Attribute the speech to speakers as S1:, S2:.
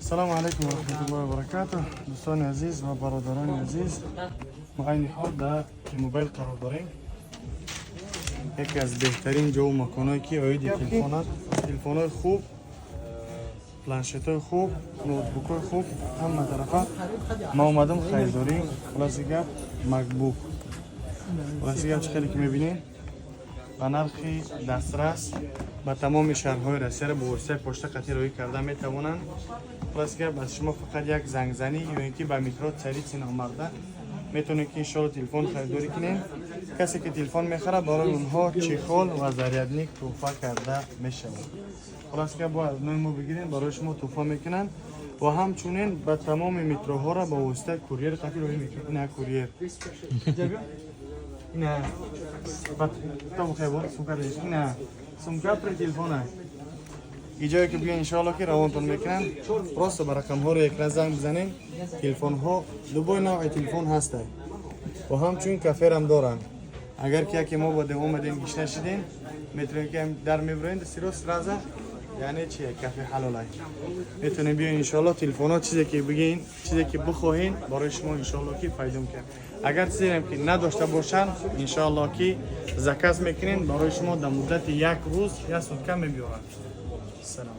S1: Салому алайкум ва раҳматуллоҳи ва баракатуҳ, дӯстони азиз ва бародарони азиз. Мо айни ҳол дар Мобайл қарор дорем, яке аз беҳтарин ҷову маконҳое, ки оиди телефон аст. Телефонҳои хуб, планшетҳои хуб, ноутбукҳои хуб, ҳама тарафа. Ма омадам харидорӣ. Хулоси гап, Макбук. Хулоси гап, чӣ хеле ки мебинем, ба нархи дастрас ба тамоми шаҳрҳои Россияро бо воситаи почта қатъи роҳӣ карда метавонанд. Хулоси гап, аз шумо фақат як зангзанӣ ё ин ки ба метро Царицын омарда метавонед, ки иншоалло телефон харидорӣ кунем. Касе ки телефон мехарад, барои онҳо чехол ва зарядник тӯҳфа карда мешавад. Хулоси гап, бояд аз номи мо бигирем, барои шумо тӯҳфа мекунанд ва ҳамчунин ба тамоми метроҳоро ба воситаи курьер қатъи роҳӣ мекунанд. Ина курьер ина сумка, ина сумка при телефона. Иҷое ки бигӯен, иншоалло, ки равонтон мекунанд. Просто ба рақамҳоро экран занг бизанем. Телефонҳо, любой навъи телефон ҳастанд ва ҳамчунин каферам доранд. Агар ки яке мо ба омадем, гишна шидем, метавонем ки дар мебироем сиро сразу, яъне чи, кафе ҳалолай метавонем биёен. Иншоалло, телефонҳо, чизе ки бигӯен, чизе ки бихоҳен, барои шумо, иншоалло, ки пайдо мекунем. Агар чизеам ки надошта бошанд, иншоалло, ки заказ мекунем барои шумо, дар муддати як рӯз, як сутка мебиёранд. Салом.